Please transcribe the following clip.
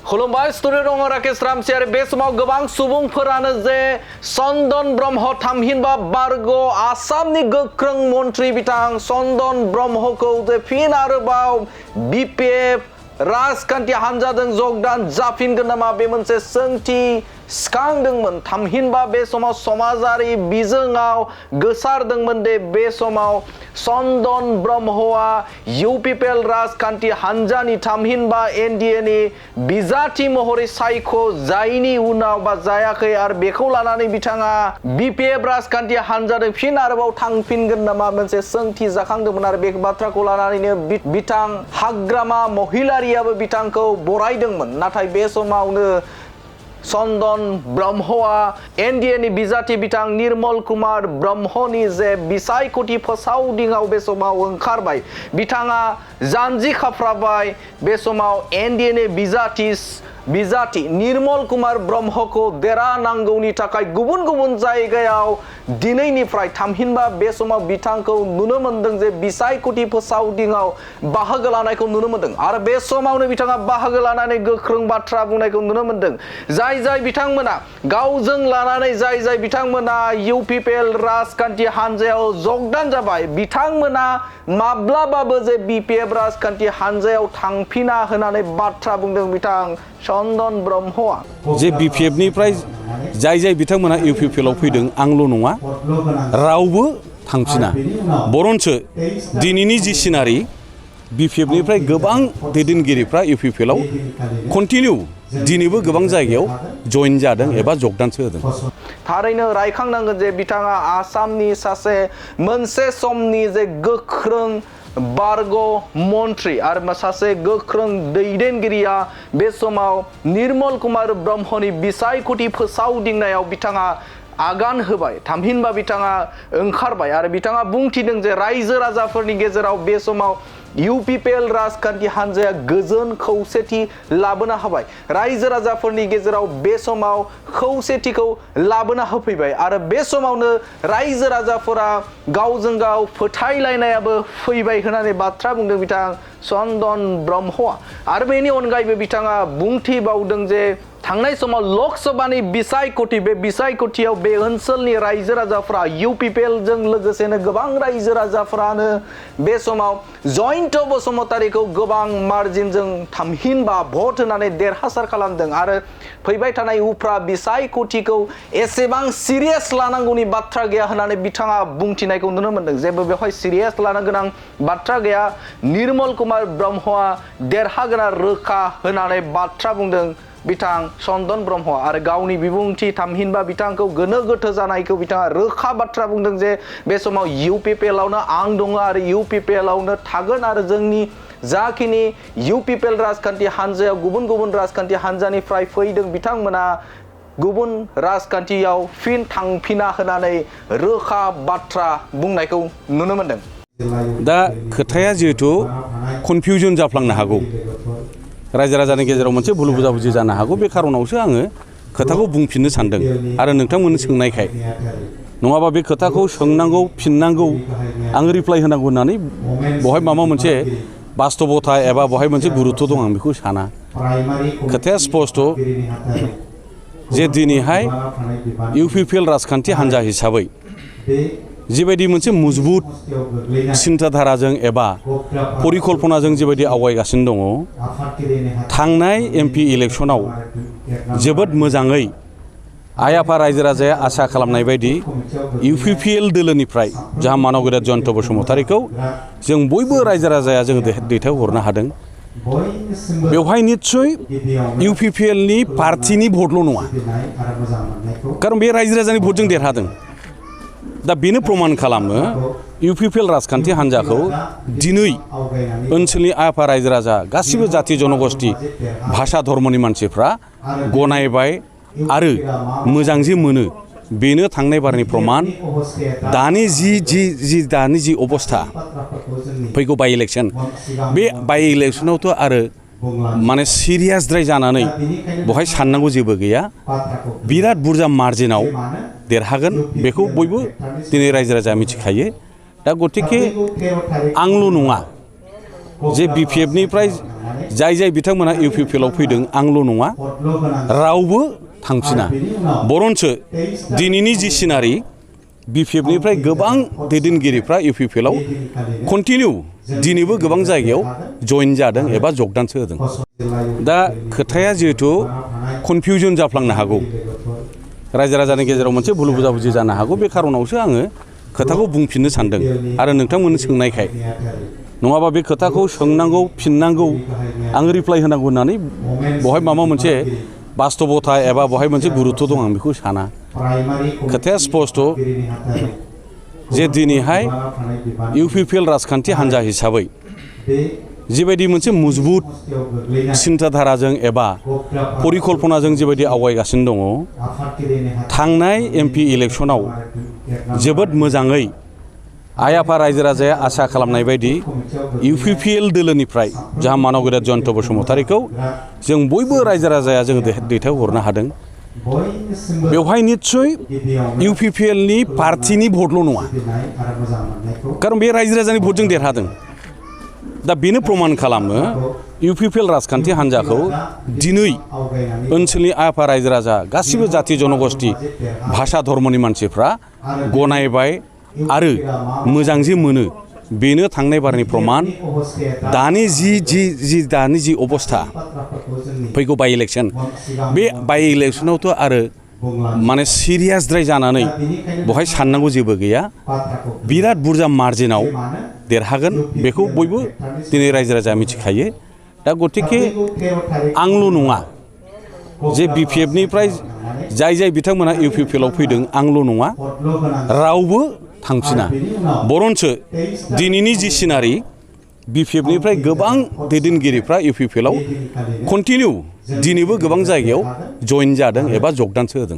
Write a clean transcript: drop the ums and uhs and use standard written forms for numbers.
खुलुमबाय स्टुडिअ दङ राकेश रामसियारि बे समाव गोबां सुबुंफोरानो जे चन्दन ब्रह्म थामहिनबा बारग' आसामनि गोख्रों मन्त्रि बिथां चन्दन ब्रह्मखौ जे फिन आरोबाव बिपिएफ राजखान्थि हान्जाजों जगदान जाफिनगोन नामा बे मोनसे सोंथि सिखांदोंमोन थामहिनबा बे समाव समाजारि बिजोङाव गोसारदोंमोन दे बे समाव चन्दन ब्रह्मआ इउपिपिएल राजखान्थि हान्जानि थामहिनबा एनडिएनि बिजाथि महरै सायख' जायनि उनाव बा जायाखै आरो बेखौ लानानै बिथाङा बिपिएफ राजखान्थि हान्जाजों फिन आरोबाव थांफिनगोन नामा मोनसे सोंथि जाखांदोंमोन आरो बे बाथ्राखौ लानानैनो बिथां हाग्रामा महिलारियाबो बिथांखौ बरायदोंमोन नाथाय बे समावनो चन्दन ब्रह्मआ एनडिएनि बिजाथि बिथां निर्मल कुमार ब्रह्मनि जे बिसायख'थि फोसावदिङाव बे समाव ओंखारबाय बिथाङा जानजि खाफ्राबाय बे समाव एनडिएनि बिजाथि निर्मल कुमार ब्रह्मखौ देरहानांगौनि थाखाय गुबुन गुबुन जायगायाव दिनैनिफ्राय थामहिनबा बे समाव बिथांखौ नुनो मोनदों जे बिसायख'थि फोसावदिङाव बाहागो लानायखौ नुनो मोनदों आरो बे समावनो बिथाङा बाहागो लानानै गोख्रों बाथ्रा बुंनायखौ नुनो मोनदों जाय बिथांमोना गावजों लानानै जाय बिथांमोना इउपिपिएल राजखान्थि हान्जायाव जगदान जाबाय बिथांमोना माब्लाबाबो जे बिपिएफ राजखान्थि हान्जायाव थांफिना होननानै बाथ्रा बुंदों बिथां चन्दन ब्रह्मआ जे बिपिएफनिफ्राय जाय बिथांमोना इउपिपिएलआव फैदों आंल' नङा रावबो थांफिना बरन्सो दिनैनि जि सिनारि बिपिएफनिफ्राय गोबां दैदेनगिरिफ्रा इउपिपिएलआव कन्टिनिउ दिनैबो गोबां जायगायाव जइन जादों एबा जगदानसो होदों थारैनो रायखांनांगोन जे बिथाङा आसामनि सासे मोनसे समनि जे गोख्रों बारग' मन्त्रि आरो सासे गोख्रों दैदेनगिरिया बे समाव निर्मल कुमार ब्रह्मनि बिसायख'थि फोसावदिंनायाव बिथाङा आगान होबाय थामहिनबा बिथाङा ओंखारबाय आरो बिथाङा बुंथिदों जे रायजो राजाफोरनि गेजेराव बे समाव इउपिपिएल राजखान्थि हान्जाया गोजोन खौसेथि लाबोनो हाबाय रायजो राजाफोरनि गेजेराव बे समाव खौसेथिखौ लाबोना होफैबाय आरो बे समावनो रायजो राजाफोरा गावजों गाव फोथायलायनायाबो फैबाय होननानै बाथ्रा बुंदों बिथां चन्दन ब्रह्मआ आरो बेनि अनगायैबो बिथाङा बुंथिबावदों जे थांनाय समाव लकसभानि बिसायख'थि बे बिसायख'थियाव बे ओनसोलनि रायजो राजाफ्रा इउपिपिएलजों लोगोसेनो गोबां रायजो राजाफ्रानो बे समाव जयन्त बसुमतारीखौ गोबां मार्जिनजों थामहिनबा भट होनानै देरहासार खालामदों आरो फैबाय थानाय उफ्रा बिसायख'थिखौ एसेबां सिरियास लानांगौनि बाथ्रा गैया होननानै बिथाङा बुंथिनायखौ नुनो मोनदों जेबो बेवहाय सिरियास लानो गोनां बाथ्रा गैया निर्मल कुमार ब्रह्मआ देरहागोना रोखा होननानै बाथ्रा बुंदों बिथां चन्दन ब्रह्मआ आरो गावनि बिबुंथि थामहिनबा बिथांखौ गोनो गोथो जानायखौ बिथाङा रोखा बाथ्रा बुंदों जे बे समाव इउपिपिएलआवनो आं दङ आरो इउपिपिएलआवनो थागोन आरो जोंनि जाखिनि इउपिपिएल राजखान्थि हान्जायाव गुबुन गुबुन राजखान्थि हान्जानिफ्राय फैदों बिथांमोना गुबुन राजखान्थियाव फिन थांफिना होननानै रोखा बाथ्रा बुंनायखौ नुनो मोनदों दा खोथाया जिहेथु कनफिउजन जाफ्लांनो हागौ रायजो राजानि गेजेराव मोनसे भुल बुजाबुजि जानो हागौ बे खारनावसो आङो खोथाखौ बुंफिननो सानदों आरो नोंथांमोननो सोंनायखाय नङाबा बे खोथाखौ सोंनांगौ फिननांगौ आङो रिप्लाइ होनांगौ होननानै बहाय माबा मोनसे बास्तबता एबा बहाय मोनसे गुरुत्व दं आं बेखौ साना खोथाया स्पष्ट जे दिनैहाय इउपिपिएल राजखान्थि हान्जा हिसाबै जिबायदि मोनसे मजबुत सिन्ताधाराजों एबा परिकल्पनाजों जिबायदि आवगायगासिनो दङ थांनाय एमपि इलेक्सनाव जोबोद मोजाङै आइ आफा रायजो राजाया आसा खालामनाय बायदि इउपिपिएल दोलोनिफ्राय जाहा मानव गेदेर जयन्त बसुमतारीखौ जों बयबो रायजो राजाया जों दैथायहरनो हादों बेवहाय निस्सय इउपिपिएलनि पार्टिनि भटल' नङा खारन बे रायजो राजानि भटजों देरहादों दा बेनो प्रमान खालामो इउपिपिएल राजखान्थि हान्जाखौ दिनै ओनसोलनि आफा रायजो राजा गासिबो जाथि जनगोष्ठी भाषा धर्मनि मानसिफ्रा गनायबाय आरो मोजां जे मोनो बेनो थांनाय बारनि प्रमान दानि जि अबस्था फैगौ बाइ इलेक्सन बे बाइ इलेक्सनावथ' आरो माने सिरियासद्राय जानानै बहाय साननांगौ जेबो गैया बिराद बुरजा मार्जिनाव देरहागोन बेखौ बयबो दिनै रायजो राजा मिथिखायो दा गतिके आंल' नङा जे बिपिएफनिफ्राय जाय जाय बिथांमोना इउपिपिएलआव फैदों आंल' नङा रावबो थांफिना बरन्सो दिनैनि जि सिनारि बिपिएफनिफ्राय गोबां दैदेनगिरिफ्रा इउपिपिएलआव कन्टिनिउ दिनैबो गोबां जायगायाव जइन जादों एबा जगदानसो होदों दा खोथाया जिहेथु कनफिउजन जाफ्लांनो हागौ रायजो राजानि गेजेराव मोनसे भुल बुजाबुजि जानो हागौ बे खारनावसो आङो खोथाखौ बुंफिननो सानदों आरो नोंथांमोननो सोंनायखाय नङाबा बे खोथाखौ सोंनांगौ फिननांगौ आङो रिप्लाइ होनांगौ होननानै बहाय माबा मोनसे बास्तबता एबा बहाय मोनसे गुरुत्व दं आं बेखौ साना खोथाया स्पस्ट जे दिनैहाय इउपिपिएल राजखान्थि हान्जा हिसाबै जिबायदि मोनसे मजबुत सिन्ताधाराजों एबा परिकल्पनाजों जिबायदि आवगायगासिनो दङ थांनाय एमपि इलेक्सनाव जोबोद मोजाङै आइ आफा रायजो राजाया आसा खालामनाय बायदि इउपिपिएल दोलोनिफ्राय जाहा मानव गेदेर जयन्त बसुमतारीखौ जों बयबो रायजो राजाया जों दैथायहरनो हादों बेवहाय निस्सय इउपिपिएलनि पार्टिनि भटल' नङा खारन बे रायजो राजानि भटजों देरहादों दा बेनो प्रमान खालामो इउपिपिएल राजखान्थि हान्जाखौ दिनै ओनसोलनि आफा रायजो राजा गासिबो जाथि जनगोष्ठी भाषा धर्मनि मानसिफ्रा गनायबाय आरो मोजां जे मोनो बेनो थांनाय बारनि प्रमान दानि दानि जि अबस्था फैगौ बाइ इलेक्सन बे बाइ इलेक्सनावथ' आरो माने सिरियासद्राय जानानै बहाय साननांगौ जेबो गैया बिराद बुरजा मार्जिनाव देरहागोन बेखौ बयबो दिनै रायजो राजाया मिथिखायो दा गतिके आंल' नङा जे बिपिएफनिफ्राय जाय जाय बिथांमोना इउपिपिएलआव फैदों आंल' नङा रावबो थांफिना बरन्सो दिनैनि जि सिनारि बिपिएफनिफ्राय गोबां दैदेनगिरिफ्रा इउपिपिएलआव कन्टिनिउ दिनैबो गोबां जायगायाव जइन जादों एबा जगदानसो होदों